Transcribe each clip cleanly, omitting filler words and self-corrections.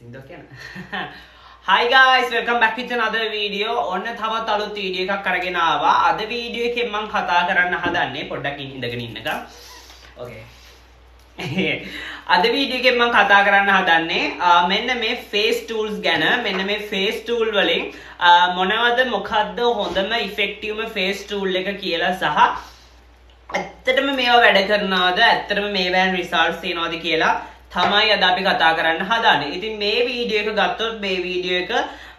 සින්දුවක් කියන්න. Hi guys, welcome back with another video. ඔන්න තවත් අලුත් වීඩියෝ එකක් අරගෙන ආවා. අද වීඩියෝ එකෙන් මම කතා කරන්න හදන්නේ පොඩ්ඩක් ඉඳගෙන ඉන්නකම්. Okay. අද වීඩියෝ එකෙන් මම කතා කරන්න හදන්නේ මෙන්න මේ face tools ගැන. මෙන්න මේ face tool වලින් මොනවද මොකද්ද හොඳම effectiveම face tool එක කියලා සහ ඇත්තටම මේවා වැඩ කරනවද, ඇත්තටම මේවායින් results තියෙනවද කියලා තමයි අද අපි කතා කරන්න හදන්නේ. ඉතින් මේ වීඩියෝ එක ගත්තොත් මේ වීඩියෝ එක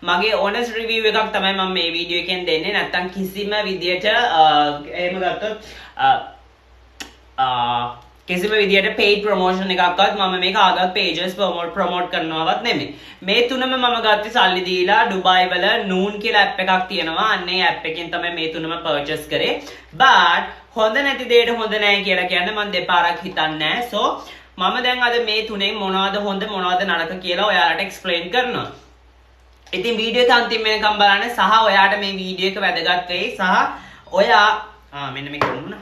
මගේ honest review එකක් තමයි මම මේ වීඩියෝ එකෙන් දෙන්නේ. නැත්තම් කිසිම විදියට එහෙම ගත්තොත් කිසිම විදියට paid promotion එකක්වත් මම මේ කාගවත් pages promote කරනවවත් නෙමෙයි. මේ තුනම මම ගත්තේ සල්ලි දීලා ඩුබායි වල Noon කියලා app එකක් තියෙනවා. අන්න ඒ app එකෙන් තමයි මේ තුනම purchase කරේ. But හොඳ නැති දෙයට හොඳ නෑ කියලා කියන්න මම දෙපාරක් හිතන්නේ නෑ. So මම දැන් අද මේ තුනෙන් මොනවද හොඳ මොනවද නරක කියලා ඔයාලට එක්ස්ප්ලেইন කරනවා. ඉතින් වීඩියෝ එක අන්තිම වෙනකම් බලන්න සහ ඔයාට මේ වීඩියෝ එක වැදගත් වෙයි සහ ඔයා මෙන්න මේක වුණා.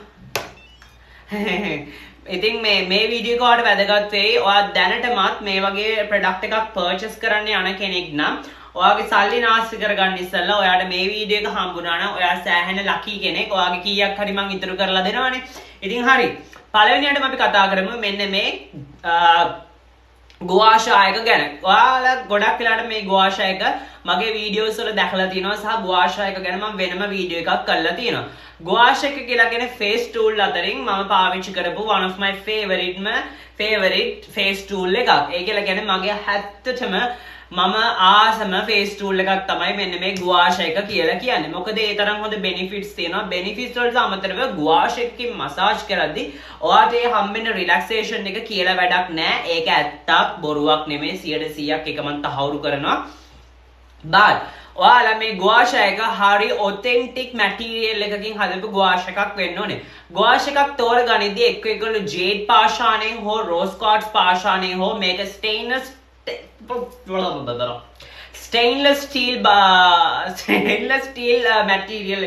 ඉතින් මේ මේ වීඩියෝ එක ඔයාලට වැදගත් වෙයි. ඔයා දැනටමත් මේ වගේ ප්‍රොඩක්ට් එකක් පර්චේස් කරන්න යන කෙනෙක් නම් ඔයාගේ සල්ලි නාස්ති කරගන්න ඉස්සෙල්ලා ඔයාට මේ වීඩියෝ එක හම්බුණා නම් ඔයා සෑහෙන ලකී කෙනෙක්. ඔයාගේ කීයක් හරි මං ඉතුරු කරලා දෙනවනේ. ඉතින් හරි. පළවෙනියටම අපි කතා කරමු මෙන්න මේ ගුවාෂා එක ගැන. ඔයාලා ගොඩක් වෙලාවට මේ ගුවාෂා එක මගේ වීඩියෝස් වල දැකලා තියෙනවා සහ ගුවාෂා එක ගැන මම වෙනම වීඩියෝ එකක් කරලා තියෙනවා. ගුවාෂා එක කියලා කියන්නේ ෆේස් ටූල් අතරින් මම පාවිච්චි කරපු one of my favorite face tool එකක්. ඒ කියලා කියන්නේ මගේ ඇත්තටම මම ආසම ෆේස් ටූල් එකක් තමයි මෙන්න මේ ගුවාෂා එක කියලා කියන්නේ. මොකද ඒ තරම් හොඳ බෙනිෆිට්ස් තියෙනවා. බෙනිෆිට්ස් වලට අමතරව ගුවාෂා එකකින් මසාජ් කරද්දි ඔයාට ඒ හම්බෙන රිලැක්සේෂන් එක කියලා වැඩක් නෑ. ඒක ඇත්තක් බොරුවක් නෙමෙයි. 100%ක් ඒක මං තහවුරු කරනවා. But ඔයාලා මේ ගුවාෂා එක හරි ඔතෙන්ටික් මැටීරියල් එකකින් හදපු ගුවාෂා එකක් වෙන්න ඕනේ. ගුවාෂා එකක් තෝරගනිද්දී එක්ක ඒගොල්ලෝ ජේඩ් පාෂාණයෙන් හෝ රෝස් ක්වාට්ස් පාෂාණයෙන් හෝ මේක ස්ටේන්ලස් ස්ටීල් මැටීරියල්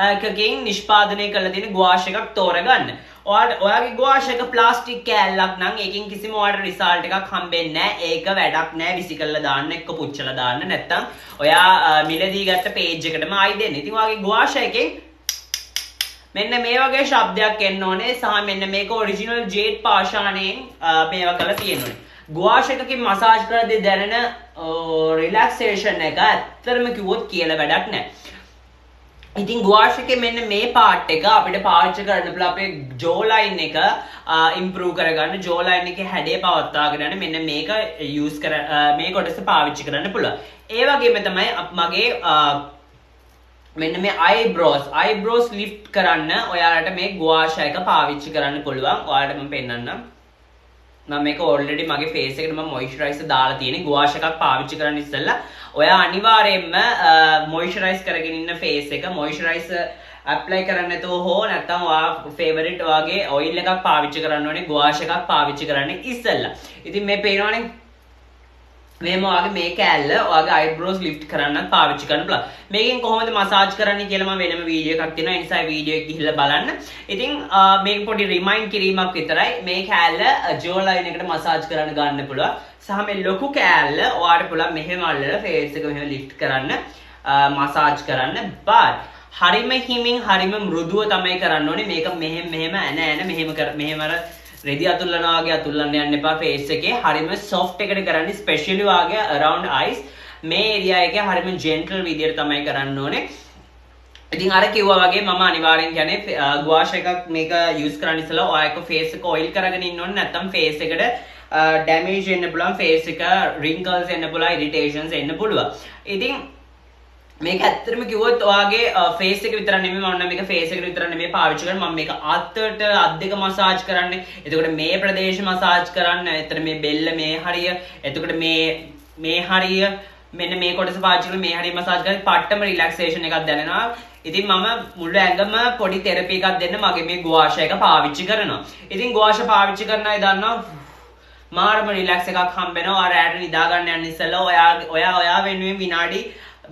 එකකින් නිෂ්පාදනය කරලා තියෙන ගුවාෂ් එකක් තෝරගන්න. ඔයාට ඔයාගේ ගුවාෂ් එක ප්ලාස්ටික් කෑල්ලක් නම් ඒකෙන් කිසිම ඔයාට රිසල්ට් එකක් හම්බෙන්නේ නැහැ. ඒක වැඩක් නෑ. විසි කරලා දාන්න, එක්ක පුච්චලා දාන්න, නැත්තම් ඔයා මිලදී ගත්ත පේජ් එකටම ආයි දෙන්න. ඉතින් ඔයාගේ ගුවාෂ් එකෙන් මෙන්න මේ වගේ ශබ්දයක් එන්න ඕනේ සහ මෙන්න මේක ඔරිජිනල් ජේඩ් පාෂාණයෙන් මේවා කරලා තියෙන්න ඕනේ. ගුවාෂ් එකකින් මසාජ් කරද්දී දැනෙන රිලැක්සේෂන් එක ඇත්තටම කිව්වොත් කියලා වැඩක් නෑ. ඉතින් ගුවාෂ් එකේ මෙන්න මේ පාර්ට් එක අපිට පාවිච්චි කරන්න පුළුවන් අපේ ජෝ ලයින් එක ඉම්ප්‍රූව් කරගන්න, ජෝ ලයින් එකේ හැඩය පවත්වාගෙන යන්න මෙන්න මේක යූස් කර මේ කොටස පාවිච්චි කරන්න පුළුවන්. ඒ වගේම තමයි මගේ මෙන්න මේ අයිබ්‍රෝස් ලිෆ්ට් කරන්න ඔයාලට මේ ගුවාෂා එක පාවිච්චි කරන්න පුළුවන්. ඔයාලට මම පෙන්නන්නම්. මම මේක ඔල්රෙඩි මගේ ෆේස් එකට මම මොයිස්චරයිසර් දාලා තියෙන්නේ. ගුවාෂා එකක් පාවිච්චි කරන්න ඉස්සෙල්ලා ඔයා අනිවාර්යයෙන්ම මොයිස්චරයිස් කරගෙන ඉන්න ෆේස් එක මොයිස්චරයිසර් ඇප්ලයි කරන්න නැතුව හෝ නැත්නම් ඔයා ෆේවරිට් ඔයාගේ ඔයිල් එකක් පාවිච්චි කරන්න ඕනේ ගුවාෂා එකක් පාවිච්චි කරන්න ඉස්සෙල්ලා. ඉතින් මේ පේනවනේ මේම ඔයාගේ මේ කෑල්ල ඔයාගේ අයිබ්‍රෝස් ලිෆ්ට් කරන්නත් පාවිච්චි කරන්න පුළුවන්. මේකෙන් කොහොමද මසාජ් කරන්නේ කියලා මම වෙනම වීඩියෝ එකක් දෙනවා. ඒ නිසා වීඩියෝ එක ගිහිල්ලා බලන්න. ඉතින් මේක පොඩි රිමයින්ඩ් කිරීමක් විතරයි. මේ කෑල්ල ජෝ ලයින් එකට මසාජ් කරන්න ගන්න පුළුවන්. සහ මේ ලොකු කෑල්ල ඔයාට පුළුවන් මෙහෙම අල්ලලා ෆේස් එක මෙහෙම ලිෆ්ට් කරන්න, මසාජ් කරන්න. But හරිම හිමින් හරිම මෘදුව තමයි කරන්න ඕනේ. මේක මෙහෙම මෙහෙම ඇන ඇන මෙහෙම කර මෙහෙම අර රෙදි අතුල්ලනවා වගේ අතුල්ලන්න යන්න එපා ෆේස් එකේ. හරිම සොෆ්ට් එකට කරන්න, ස්පෙෂලි වාගේ අරවුන්ඩ් අයිස් මේ ඒරියා එකේ හරිම ජෙන්ටල් විදියට තමයි කරන්න ඕනේ. ඉතින් අර කිව්වා වගේ මම අනිවාර්යෙන් කියන්නේ ගුවාෂ් එකක් මේක යූස් කරන්න ඉස්සෙල්ලා ඔයා එක්ක ෆේස් එක ඔයිල් කරගෙන ඉන්න ඕනේ. නැත්නම් ෆේස් එකට ඩැමේජ් එන්න පුළුවන්, ෆේස් එක රින්කල්ස් එන්න පුළුවන්, ඉරිටේෂන්ස් එන්න පුළුවන්. ඉතින් මේක ඇත්තටම කිව්වොත් ඔයාගේ ෆේස් එක විතර නෙමෙයි, මම නම් මේක ෆේස් එකට විතර නෙමෙයි පාවිච්චි කරන්නේ. මම මේක අතට අත් දෙක මසාජ් කරන්නේ. එතකොට මේ ප්‍රදේශ මසාජ් කරන්න, එතන මේ බෙල්ල මේ හරිය, එතකොට මේ මේ හරිය, මෙන්න මේ කොටස පාවිච්චි කරලා මේ හරිය මසාජ් කරද්දී පට්ටම රිලැක්සේෂන් එකක් දැනෙනවා. ඉතින් මම මුළු ඇඟම පොඩි තෙරපි එකක් දෙන්න මගේ මේ ගුවාෂා එක පාවිච්චි කරනවා. ඉතින් ගුවාෂා පාවිච්චි කරන අය දන්නවා මාරම රිලැක්ස් එකක් හම්බ වෙනවා. අර රැට නිදා ගන්න යන්න ඉස්සෙල්ලා ඔයා ඔයා ඔයා වෙනුවෙන් විනාඩි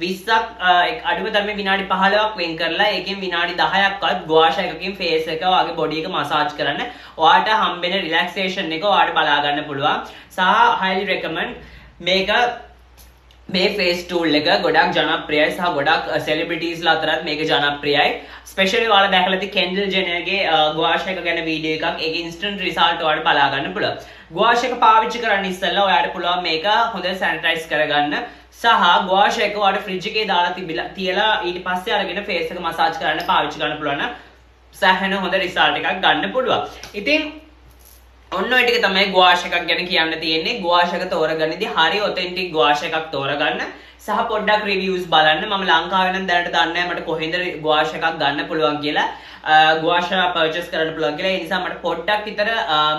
20ක්, අඩුම තරමේ විනාඩි 15ක් වෙන් කරලා ඒකෙන් විනාඩි 10ක්වත් ගුවාෂා එකකින් ෆේස් එක ඔයාගේ බොඩි එක මසාජ් කරන්න. ඔයාට හම්බෙන රිලැක්සේෂන් එක ඔයාට බලා ගන්න පුළුවන්. සහ highly recommend. මේක මේ ෆේස් ටූල් එක ගොඩක් ජනප්‍රියයි සහ ගොඩක් සෙලිබ්‍රිටීස්ලා අතරත් මේක ජනප්‍රියයි. ස්පෙෂලි ඔයාලා දැකලා ඇති කෙන්ඩල් ජෙනර්ගේ ගුආෂ් එක ගැන වීඩියෝ එකක්. ඒකේ ඉන්ස්ටන්ට් රිසල්ට් ඔයාලට බලා ගන්න පුළුවන්. ගුආෂ් එක පාවිච්චි කරන්න ඉස්සෙල්ලා ඔයාලට පුළුවන් මේක හොඳට සැනිටයිස් කරගන්න සහ ගුආෂ් එක ඔයාලට ෆ්‍රිජ් එකේ දාලා තිබිලා තියලා ඊට පස්සේ අරගෙන ෆේස් එක මසාජ් කරන්න පාවිච්චි කරන්න පුළුවන් නම් සෑහෙන හොඳ රිසල්ට් එකක් ගන්න පුළුවන්. ඉතින් ඔන්න ඔය ටික තමයි ගුආෂ් එකක් ගැන කියන්න තියෙන්නේ. ගුආෂ් එක තෝරගන්නදී හරි ඔතෙන්ටික් ගුආෂ් එකක් තෝරගන්න සහ පොඩ්ඩක් රිවිව්ස් බලන්න. මම ලංකාවේ නම් දැනට දන්නේ නැහැ මට කොහෙන්ද ගුආෂ් එකක් ගන්න පුළුවන් කියලා, ගුආෂ් පර්චේස් කරන්න පුළුවන් කියලා. ඒ නිසා මට පොඩ්ඩක් විතර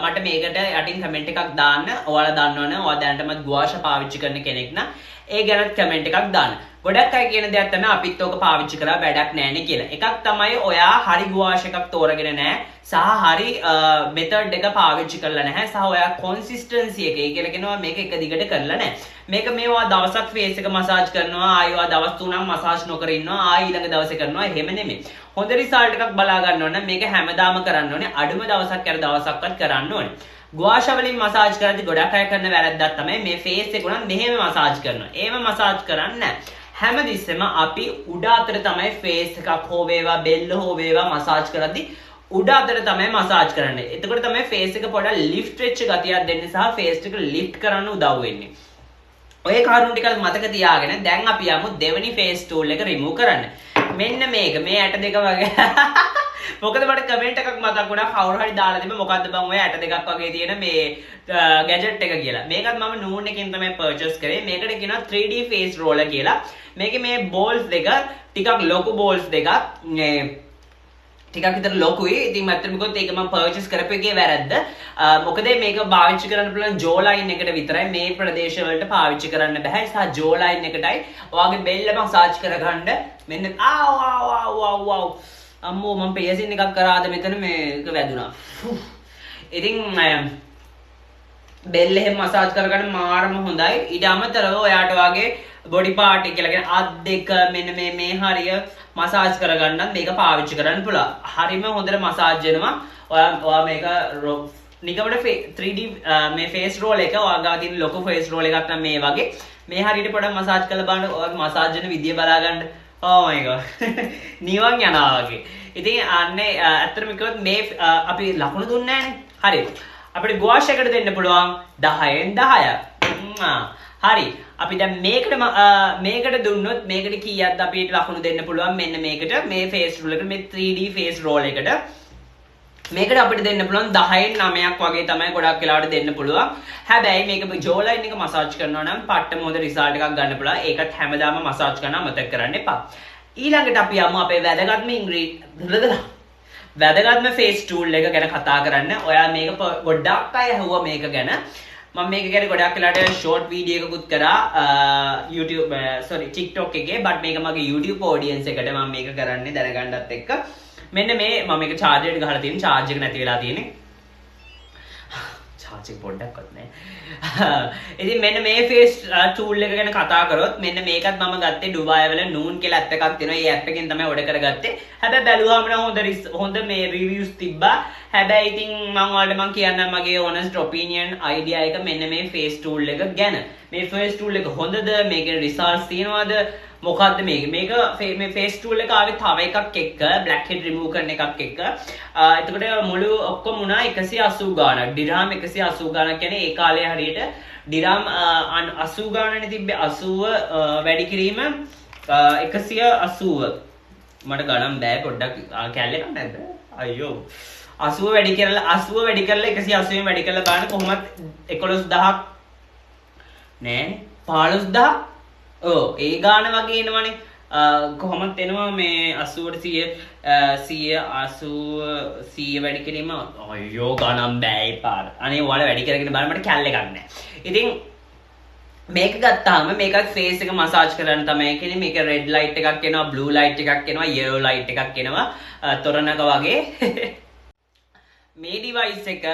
මට මේකට යටින් කමෙන්ට් එකක් දාන්න. ඔයාලා දන්නවනේ ඔයා දැනටමත් ගුආෂ් පාවිච්චි කරන කෙනෙක් නම් ඒ ගැනත් කමෙන්ට් එකක් දාන්න. ගොඩක් අය කියන දෙයක් තමයි අපිත් ඕක පාවිච්චි කරා වැඩක් නෑනේ කියලා. එකක් තමයි ඔයා හරි ගුආෂ් එකක් තෝරගෙන නෑ සහ හරි මෙතඩ් එක පාවිච්චි කරලා නැහැ සහ ඔයා කොන්සිස්ටන්සි එක, ඒ කියලා කියනවා මේක එක දිගට කරලා නෑ. මේක මේවා දවසක් ෆේස් එක මසාජ් කරනවා, ආයෙ ඔයා දවස් තුනක් මසාජ් නොකර ඉන්නවා, ආයෙ ඊළඟ දවසේ කරනවා, එහෙම නෙමෙයි. හොඳ රිසල්ට් එකක් බලා ගන්න ඕන නම් මේක හැමදාම කරන්න ඕනේ. අඩුම දවසක් අර දවසක්වත් කරන්න ඕනේ. ගුආෂ වලින් මසාජ් කරද්දි ගොඩක් අය කරන වැරද්දක් තමයි මේ ෆේස් එක උනත් මෙහෙම මසාජ් කරනවා. එහෙම මසාජ් කරන්නේ නෑ. හැමතිස්සෙම අපි උඩ අතට තමයි ෆේස් එකක් හෝ වේවා බෙල්ල හෝ වේවා මසාජ් කරද්දි උඩ අතට තමයි මසාජ් කරන්නේ. එතකොට තමයි ෆේස් එක පොඩක් ලිෆ්ට් වෙච්ච ගතියක් දෙන්නේ සහ ෆේස් එක ලිෆ්ට් කරන්න උදව් වෙන්නේ. ඔය කරුණු ටික මතක තියාගෙන දැන් අපි යමු දෙවෙනි ෆේස් ටූල් එක රිමූව් කරන්න. මෙන්න මේක මේ ඇට දෙක වගේ. මොකද මට කමෙන්ට් එකක් මතක් වුණා කවුරු හරි දාලා තිබ්බ මොකද්ද බං ඔය ඇට දෙකක් වගේ තියෙන මේ ගැජට් එක කියලා. මේකත් මම නූන් එකෙන් තමයි පර්චේස් කරේ. මේකට කියනවා 3D face roller කියලා. මේකේ මේ බෝල්ස් දෙක ටිකක් ලොකු බෝල්ස් දෙකක් මේ ටිකක් විතර ලොකුයි. ඉතින් ඇත්තටම කිව්වොත් ඒක මම පර්චේස් කරපු එකේ වැරද්ද. මොකද මේක පාවිච්චි කරන්න පුළුවන් ජෝ ලයින් එකට විතරයි. මේ ප්‍රදේශ වලට පාවිච්චි කරන්න බෑ. සහ ජෝ ලයින් එකටයි ඔයාගේ බෙල්ල මසාජ් කරගන්න මෙන්න ආව් ආව් ආව් ආව් ආව් අම්මෝ මම පියසින් එකක් කරාද මෙතන මේක වැදුනා. ඉතින් බෙල්ල එහෙම මසාජ් කරගන්න මාරම හොඳයි. ඊට අමතරව ඔයාට ඔයාගේ බොඩි පාර්ට් එක කියලා කියන අත් දෙක මෙන්න මේ මේ හරිය මසාජ් කරගන්නත් මේක පාවිච්චි කරන්න පුළුවන්. හරිම හොඳට මසාජ් වෙනවා. ඔයා මේක නිකමට 3D මේ ෆේස් රෝල් එක ඔයා ගාව තියෙන ලොකු ෆේස් රෝල් එකක් නම් මේ වගේ මේ හරියට පොඩක් මසාජ් කරලා බලන්න. ඔයාගේ මසාජ් වෙන විදිය බලා ගන්න. Oh my god. නිවන් යනවා වගේ. ඉතින් අන්නේ ඇත්තටම කිව්වොත් මේ අපි ලකුණු දුන්නේ නෑනේ. හරි. අපිට ගුආෂ් එකට දෙන්න පුළුවන් 10න් 10. හරි. අපි දැන් මේකට දුන්නොත් මේකට කීයක්ද අපිට ලකුණු දෙන්න පුළුවන් මෙන්න මේකට මේ ෆේස් රෝල් එකට මේ 3D face roll එකට මේකට අපිට දෙන්න පුළුවන් 10න් 9ක් වගේ තමයි ගොඩක් වෙලාවට දෙන්න පුළුවන්. හැබැයි මේක ජෝ ලයින් එක මසාජ් කරනවා නම් පට්ටම හොඳ රිසල්ට් එකක් ගන්න පුළුවන්. ඒකත් හැමදාම මසාජ් කරන්න අමතක කරන්න එපා. ඊළඟට අපි යමු අපේ වැදගත්ම ෆේස් ටූල් එක ගැන කතා කරන්න. ඔයා මේක ගොඩක් අය ඇහුවා මේක ගැන. මම මේක ගැන ගොඩක් වෙලාවට ෂෝට් වීඩියෝ එකකුත් කරා YouTube sorry TikTok එකේ. බට් මේක මගේ YouTube audience එකට මම මේක කරන්නේ දැනගන්නත් එක්ක. මෙන්න මේ මම මේක චාර්ජර් එකට ගහලා තියෙන චාර්ජ් එක නැති වෙලා තියෙන්නේ. චාර්ජ් එක පොඩ්ඩක්වත් නෑ. ඉතින් මෙන්න මේ ෆේස් ටූල් එක ගැන කතා කරොත් මෙන්න මේකත් මම ගත්තේ ඩුබායි වල නූන් කියලා ඇප් එකක් තියෙනවා. ඒ ඇප් එකෙන් තමයි ඔඩර් කරගත්තේ. හැබැයි බැලුවාම නම් හොඳ මේ රිවිව්ස් තිබ්බා. හැබැයි ඉතින් මම ඔයාලට මං කියන්නම් මගේ ඔනස්ට් ඔපිනියන් අයිඩියා එක මෙන්න මේ ෆේස් ටූල් එක ගැන. මේ ෆේස් ටූල් එක හොඳද? මේකේ රිසල්ට්ස් තියෙනවද? මොකද්ද මේක? මේක මේ ෆේස් ටූල් එක ආවේ තව එකක් එක්ක බ්ලැක් හෙඩ් රිමූව් කරන එකක් එක්ක. එතකොට මුළු ඔක්කොම වුණා 180 ගාණක්. ඩිරාම් 180 ගාණක් කියන්නේ ඒ කාලේ හරියට ඩිරාම් 80 ගාණනේ තිබ්බේ. 80 වැඩි කිරීම 180. මට ගණන් බෑ පොඩ්ඩක් කැල් එකක් නැද්ද? අයියෝ. 80 වැඩි කරලා 80 වැඩි කරලා 180 වැඩි කරලා බලන්න කොහොමත් 11000ක් නෑනේ 15000. ඔව් ඒ ගාන වගේ එනවනේ. කොහොමත් එනවා මේ 80ට 100 180 100 වැඩි කිරීම අයියෝ ගණන් බෑ ඒ පාර. අනේ ඔයාලා වැඩි කරගෙන බලන්න මට කැල් එකක් නෑ. ඉතින් මේක ගත්තාම මේකත් ෆේස් එක මසාජ් කරන්න තමයි කියන්නේ. මේක රෙඩ් ලයිට් එකක් එනවා, බ්ලූ ලයිට් එකක් එනවා, යෙලෝ ලයිට් එකක් එනවා, තොරණක වගේ. මේ ඩිවයිස් එක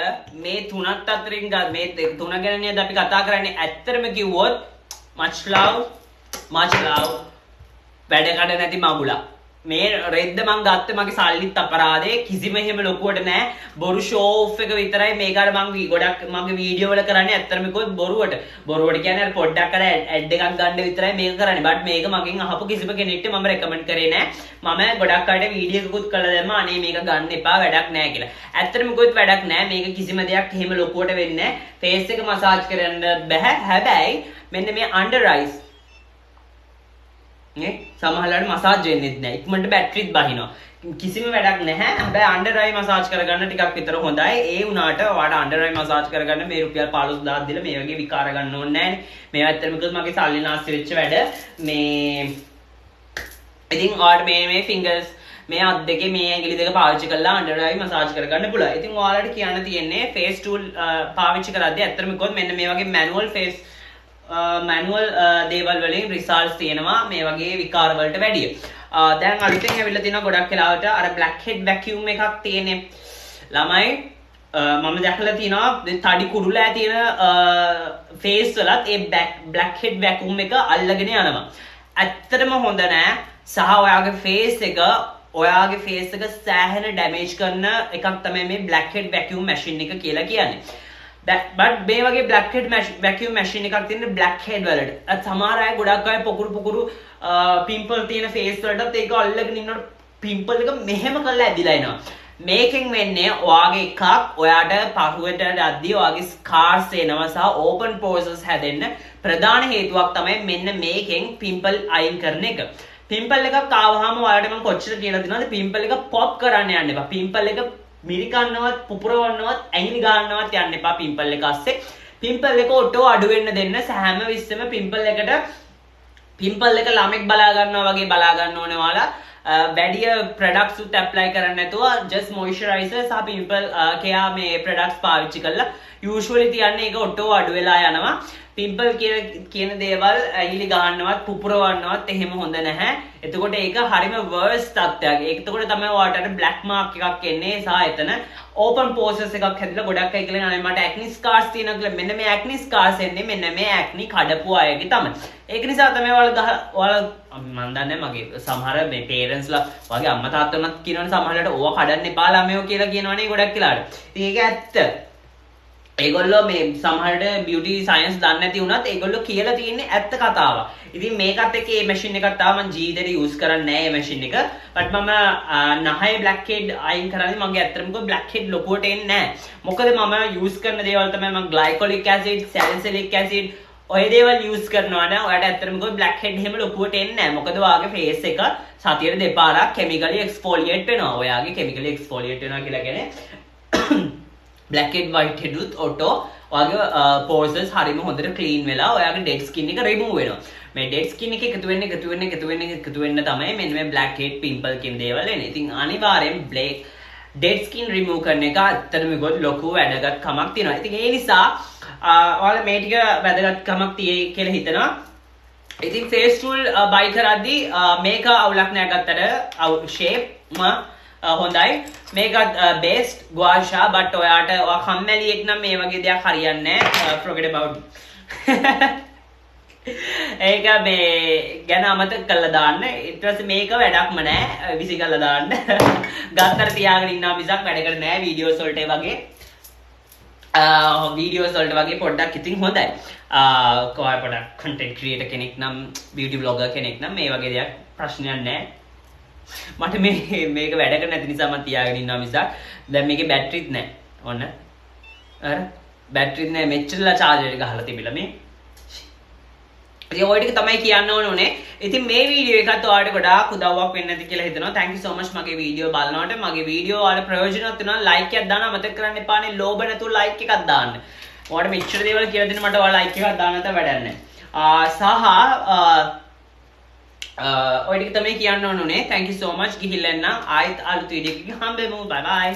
මේ තුනත් අතරින් මේ තුන ගැන නේද අපි කතා කරන්නේ. ඇත්තටම කිව්වොත් much love much love වැඩ කඩ නැති මගුලක්. මේ රෙද්ද මං ගත්තේ මගේ සල්ලිත් අපරාධේ, කිසිම එහෙම ලොකුවට නෑ. බොරු ෂෝ ඔෆ් එක විතරයි මේක. අර මං ගොඩක් මගේ වීඩියෝ වල කරන්නේ ඇත්තටම කිව්වොත් බොරුවට. බොරුවට කියන්නේ අර පොඩ්ඩක් අර ඇඩ් එකක් ගන්න විතරයි මේක කරන්නේ. බට් මේක මගෙන් අහපු කිසිම කෙනෙක්ට මම රෙකමන්ඩ් කරේ නෑ. මම ගොඩක් අයට වීඩියෝ එකකුත් කරලා දැම්මා අනේ මේක ගන්න එපා වැඩක් නෑ කියලා. ඇත්තටම කිව්වොත් වැඩක් නෑ. මේක කිසිම දෙයක් එහෙම ලොකුවට වෙන්නේ නෑ. ෆේස් එක මසාජ් කරන්න බෑ. හැබැයි මෙන්න මේ අන්ඩර් අයිස් නේ සමහරවල්ලාට මසාජ් වෙන්නෙත් නෑ. ඉක්මනට බැටරිත් බහිනවා. කිසිම වැඩක් නැහැ. හැබැයි අන්ඩර් අයි මසාජ් කරගන්න ටිකක් විතර හොඳයි. ඒ වුණාට ඔයාට අන්ඩර් අයි මසාජ් කරගන්න මේ රුපියල් 15000 දීලා මේ වගේ විකාර ගන්න ඕනේ නෑනේ. මේවා ඇත්තටම කිව්වොත් මගේ සල්ලි නාස්ති වෙච්ච වැඩ. මේ ඉතින් ඔයාට මේ ෆින්ගර්ස් මේ අත් දෙකේ මේ ඇඟිලි දෙක පාවිච්චි කරලා අන්ඩර් අයි මසාජ් කරගන්න පුළුවන්. ඉතින් ඔයාලට කියන්න තියෙන්නේ ෆේස් ටූල් පාවිච්චි කරද්දී ඇත්තටම කිව්වොත් මෙන්න මේ වගේ මැනුවල් ෆේස් මැනුවල් දේවල් වලින් රිසල්ට්ස් තියෙනවා මේ වගේ විකාර වලට වැඩිය. දැන් අලුතෙන් ඇවිල්ලා තියෙනවා ගොඩක් වෙලාවට අර බ්ලැක් හෙඩ් වැකියුම් එකක් තියෙන්නේ. ළමයි මම දැකලා තියෙනවා තඩි කුරුලෑ තියෙන ෆේස් වලත් ඒ බ්ලැක් හෙඩ් වැකියුම් එක අල්ලගෙන යනවා. ඇත්තටම හොඳ නෑ. සහ ඔයාගේ ෆේස් එක සෑහෙන ඩැමේජ් කරන එකක් තමයි මේ බ්ලැක් හෙඩ් වැකියුම් මැෂින් එක කියලා කියන්නේ. බට් මේ වගේ බ්ලැක් හෙඩ් වැකියුම් මැෂින් එකක් තියෙන බ්ලැක් හෙඩ් වලට. සමහර අය ගොඩක් අය පොකුරු පොකුරු පිම්පල් තියෙන ෆේස් වලටත් ඒක අල්ලගෙන ඉන්නකොට පිම්පල් එක මෙහෙම කරලා ඇදිලා එනවා. මේකෙන් වෙන්නේ ඔයාගේ එකක් ඔයාට පහුවට යද්දී ඔයාගේ ස්කාර්ස් එනවා සහ ඕපන් පෝර්ස් හැදෙන්න ප්‍රධාන හේතුවක් තමයි මෙන්න මේකෙන් පිම්පල් අයින් කරන එක. පිම්පල් එකක් ආවහම ඔයාලට මම කොච්චර කියලා දෙනවද, පිම්පල් එක පොප් කරන්න යන්න එපා. පිම්පල් එක මිරිකන්නවත් පුපුරවන්නවත් ඇඟිලි ගන්නවත් යන්න එපා පිම්පල් එක අස්සේ. පිම්පල් එක ඔටෝ අඩු වෙන්න දෙන්න. හැම විස්සෙම පිම්පල් එක ළමෙක් බලා ගන්නවා වගේ බලා ගන්න ඕනේ ඔයාලා. වැඩි ප්‍රොඩක්ට්ස් උත් ඇප්ලයි කරන්න නැතුව ජස්ට් මොයිස්චරයිසර් සහ පිම්පල් කෙයා මේ ප්‍රොඩක්ට්ස් පාවිච්චි කරලා යූෂුවලි තියන්නේ ඒක ඔටෝ අඩු වෙලා යනවා. පිම්පල් කියන දේවල් ඇඟිලි ගහන්නවත් පුපුරවන්නවත් එහෙම හොඳ නැහැ. එතකොට ඒක හරිම වර්ස් තත්ත්වයක්. ඒක එතකොට තමයි ඔයාලට අර බ්ලැක් මාක් එකක් එන්නේ සහ එතන ඕපන් පෝසස් එකක් හැදිලා ගොඩක් අය කියලා අනේ මට ඇක්නි ස්කාර්ස් තියෙනවා කියලා. මෙන්න මේ ඇක්නි ස්කාර්ස් එන්නේ මෙන්න මේ ඇක්නි කඩපු අයගේ තමයි. ඒක නිසා තමයි ඔයාලා ඔයාලා මන් දන්නේ මගේ සමහර මේ පේරන්ට්ස්ලා වගේ අම්මා තාත්තා වුණත් කියනවනේ සමහරවිට ඕවා කඩන්න එපා ළමයෝ කියලා කියනවනේ ගොඩක් වෙලාවට. ඉතින් ඒක ඇත්ත. ඒගොල්ලෝ මේ සමහරට බියුටි සයන්ස් දන්නේ නැති වුණත් ඒගොල්ලෝ කියලා තියෙන්නේ ඇත්ත කතාව. ඉතින් මේකත් එක්ක මේ මැෂින් එකක් තාම මං ජීවිතේට යූස් කරන්නේ නැහැ මේ මැෂින් එක. බට් මම නහයේ බ්ලැක් හෙඩ් අයින් කරන්නේ මගේ ඇත්තටම කිව්වොත් බ්ලැක් හෙඩ් ලොකුවට එන්නේ නැහැ. මොකද මම යූස් කරන දේවල් තමයි මං ග්ලයිකොලික් ඇසිඩ්, සැලිසිලික් ඇසිඩ් ඔය දේවල් යූස් කරනවා නම් ඔයාලට ඇත්තටම කිව්වොත් බ්ලැක් හෙඩ් එහෙම ලොකුවට එන්නේ නැහැ. මොකද ඔයාගේ ෆේස් එක සතියට දෙපාරක් කෙමිකලි එක්ස්ෆෝලියේට් වෙනවා. ඔයාගේ කෙමිකලි එක්ස්ෆෝලියේට් වෙනවා කියලා කියන්නේ බ්ලැක් හෙඩ් වයිට් හෙඩ් උත් ඔටෝ ඔයාගේ පෝර්ස් හරිම හොඳට ක්ලීන් වෙලා ඔයාගේ ඩෙඩ් ස්කින් එක රිමූව් වෙනවා. මේ ඩෙඩ් ස්කින් එක එකතු වෙන්න එකතු වෙන්න එකතු වෙන්න එකතු වෙන්න තමයි මෙන්න මේ බ්ලැක් හෙඩ් පිම්පල් කියන දේවල් එන්නේ. ඉතින් අනිවාර්යෙන් බ්ලැක් ඩෙඩ් ස්කින් රිමූව් කරන එක ඇත්තටම ගොඩ ලොකු වැදගත්කමක් තියෙනවා. ඉතින් ඒ නිසා ඔයාලා මේ ටික වැදගත්කමක් තියෙයි කියලා හිතනවා. ඉතින් ෆේස් ටූල් බයි කරද්දී මේක අවුලක් නෑ ගත්තට ෂේප් ම හොඳයි. මේකත් බෙස්ට් ගුආෂා. බට් ඔයාට ඔයා කම්මැලියෙක් නම් මේ වගේ දෙයක් හරියන්නේ නෑ. Forget about ඒක මේ ගැන අමතක කරලා දාන්න. ඊට පස්සේ මේක වැඩක්ම නෑ, විසි කරලා දාන්න. ගත්තට තියාගෙන ඉන්නවා මිසක් වැඩ කරන්නේ නෑ. වීඩියෝස් වලට ඒ වගේ වීඩියෝස් වලට වගේ පොඩ්ඩක් ඉතින් හොඳයි. කොහේ පොඩක් කන්ටෙන්ට් ක්‍රියේටර් කෙනෙක් නම් බියුටි බ්ලොගර් කෙනෙක් නම් මේ වගේ දෙයක් ප්‍රශ්නයක් නෑ. මට මේ මේක වැඩ කරන්නේ නැති නිසා මම තියාගෙන ඉන්නවා මිසක් දැන් මේකේ බැටරිත් නෑ. ඔන්න අර බැටරිත් නෑ, මෙච්චරලා චාර්ජර් එක ගහලා තිබිලා මේ. ඉතින් ඔය ටික තමයි කියන්න ඕන උනේ. ඉතින් මේ වීඩියෝ එකත් ඔයාලට ගොඩාක් උදව්වක් වෙන්න ඇති කියලා හිතනවා. Thank you so much මගේ වීඩියෝ බලනවට. මගේ වීඩියෝ ඔයාලට ප්‍රයෝජනවත් වෙනවා. ලයික් එකක් දාන්න අමතක කරන්න එපානේ. ලෝභ නැතුව ලයික් එකක් දාන්න. ඔයාලට මෙච්චර දේවල් කියලා දෙන්න මට ඔයාලා ලයික් එකක් දාන්න නැත්නම් වැඩක් නෑ. සහ ඔය ටික තමයි කියන්න ඕන උනේ. Thank you so much. ගිහිල්ලා එන්න. ආයෙත් අලුත් වීඩියෝ එකකින් හම්බෙමු. Bye bye.